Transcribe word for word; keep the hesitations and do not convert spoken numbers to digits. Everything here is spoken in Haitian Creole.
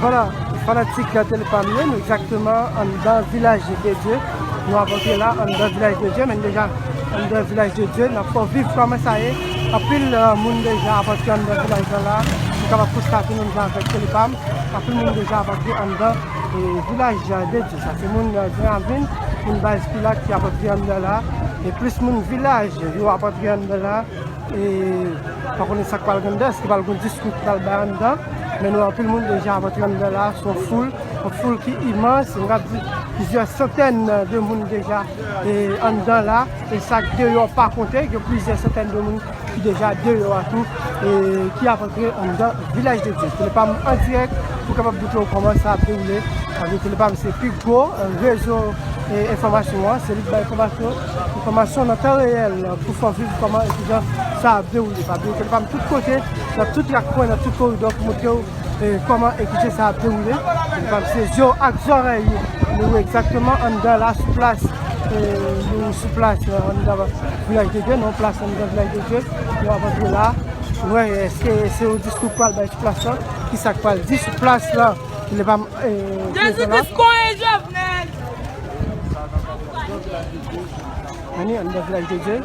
Vwala, fanatik Telepam yo, nou egzakteman anndan Vilaj de Dye. Nou ap antre la, anndan Vilaj de Dye, men deja anndan Vilaj de Dye, n ap fè w viv kòman sa ye. Anpil, eh, moun deja ap antre anndan vilaj la la. Nou kapab konstate menm jan avèk Telepam. Anpil moun deja ap antre anndan, eh, Vilaj de Dye. Sa se moun, eh, Gran Ravin, moun Baz Pilat ki ap antre anndan la. E plis moun vilaj yo ap antre anndan la. E pa konnen sa k pral gen anndan, èske pral gen diskou k pral bay anndan. Men nou wè anpil moun deja ap antre anndan la, se yon foul, yon foul ki imans, m ap di plizyè santèn de moun deja, e, anndan la. E sa k deyò pa konte, gen plizyè santèn de moun ki deja deyò a tou, e ki ap antre anndan Vilaj de Dye. Telepam an dirèk pou kapab montre w kòman sa ap dewoule. Paske Telepam se pi gwo, e, rezo, e, enfòmasyon an. Se li k bay enfòmasyon, enfòmasyon nan tan reyèl pou fè w viv kòman e kijan sa ap dewoule. Pa bliye Telepam tout kote, nan tout rak kwen, nan tout koridò pou montre w, e, kòman e kijan sa ap dewoule. Telepam se zye w ak zòrèy ou. Nou egzakteman anndan la sou plas, e, nou sou plas, e, anndan Vilaj de Dye, non, plas anndan Vilaj de Dye. Nou ap antre la. Wè, èske se yon diskou k pral bay sou plas la? Kisa k pral di sou plas la? Telepam, e, Jezi prezan la. Kris konye Jovenel. Anni, anndan Vilaj de Dye.